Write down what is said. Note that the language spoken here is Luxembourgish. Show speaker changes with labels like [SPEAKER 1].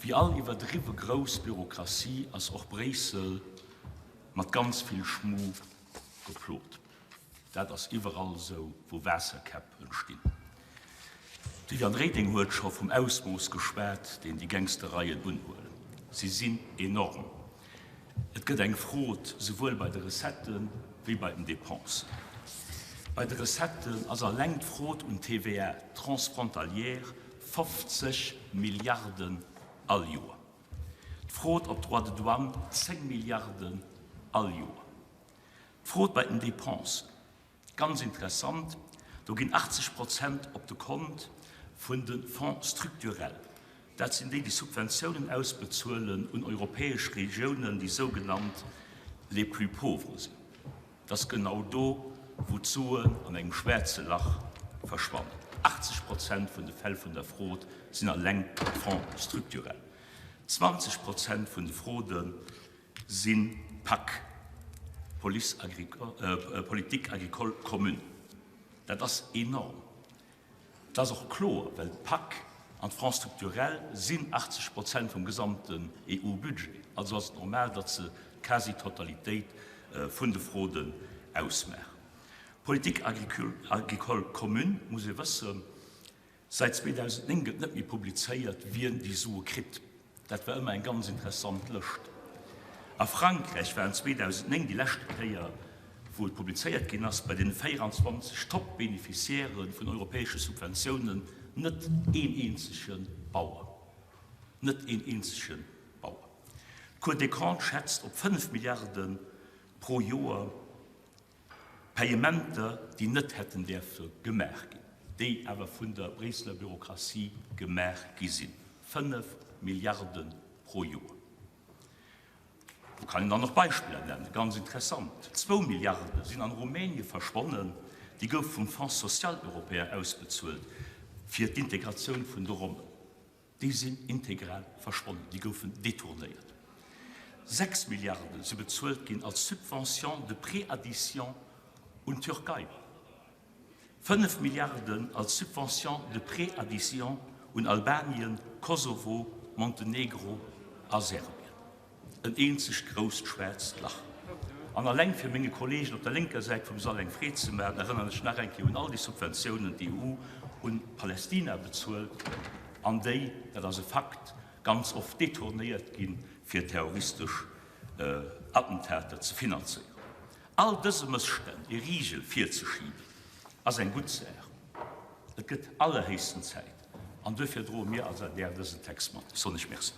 [SPEAKER 1] Wéi all iwwerdriwwe grouss Bürokratie ass och Bréissel mat ganz vill Schmu geplot. Dat ass iwwerall esou, wou Waasserkäpp entstinn. D'Viviane Reding huet scho vum Ausmooss geschwat, deen déi Gangstereien unhuelen. Si sinn enorm. Et gëtt eng Frod, souwuel bei de Recettë wéi bei den Dépensen. Bei de Recetten ass alleng d'Frod un d'TVA transfrontalière 50 Milliarden all Joer, d'Frod op d'Droits de douane 10 Milliarden all Joer. D'Frod bei den Dépensen, Ganz interessant, do ginn 80 Prozent op de Kont vun de Fonds structurels. Dat sinn déi, déi Subventiounen ausbezuelen un europäesch Regiounen, déi sougenannt les plus pauvres sinn. Dat ass genau do, wou d'Suen an engem schwaarze Lach verschwannen. 80 Prozent vun de Fäll vun der Frod sinn alleng d'Fonds structurels. 20 Prozent vun de Fraude sinn d'PAC, Police Politique agricole commune. Dat ass enorm. Dat ass och kloer, well d'PAC an d'Fonds structurels sinn 80 Prozent vum gesamten EU-Budget. Also ass et normal, datt se d'Quasi-Totalitéit vun de Fraude ausmaachen. Politique agricole commune, muss ee wëssen, Säit 2009 gëtt net méi publizéiert, wien déi Sue kritt. Dat war ëmmer eng ganz interessant Lëscht. A Frankräich waren 2009 déi leschte Kéier, wou et publizéiert ginn ass, bei deene 24 Top-Beneficiairë vun europäesche Subventiounen net een eenzege Bauer. Net een eenzege Bauer. D'Cour des Comptes schätzt op 5 Milliarde pro Joer. Payementer, déi net hätten däerfe gemaach ginn, déi awer vun der Bréisseler Bürokratie gemaach gi sinn, 5 Milliarde pro Joer. Do kann een dann och Beispiller nennen, ganz interessant, Zwou Milliarde sinn an Rumänie verschwonnen, déi goufe vum Fonds social européen ausbezuelt fir d'Integratioun vun de Romen. Déi sinn integral verschwonnen, déi goufen détournéiert. 6 Milliarde si bezuelt ginn als Subvention de préadhésion un d'Türkei, 5 Milliarden als Subvention de préadhésion un Albanien, Kosovo, Montenegro a Serbien. En eenzegt grousst schwaarzt Lach. An alleng fir menge Kollegen op der lénker Säit vum Sall eng Freed ze maachen, erënneren ech nach eng Kéier un all déi Subventiounen, déi d'EU un Palästina bezuelt an déi, dat ass e Fakt, ganz oft détournéiert ginn, fir terroristesch Attentater ze finanzéieren. All dëse Mësstänn e Rigel virzeschiben, ass eng gutt Saach. Et gëtt allerhéchsten Zäit. An duerfir droe mir als adr dësen Text mat. Ech soen lech Merci.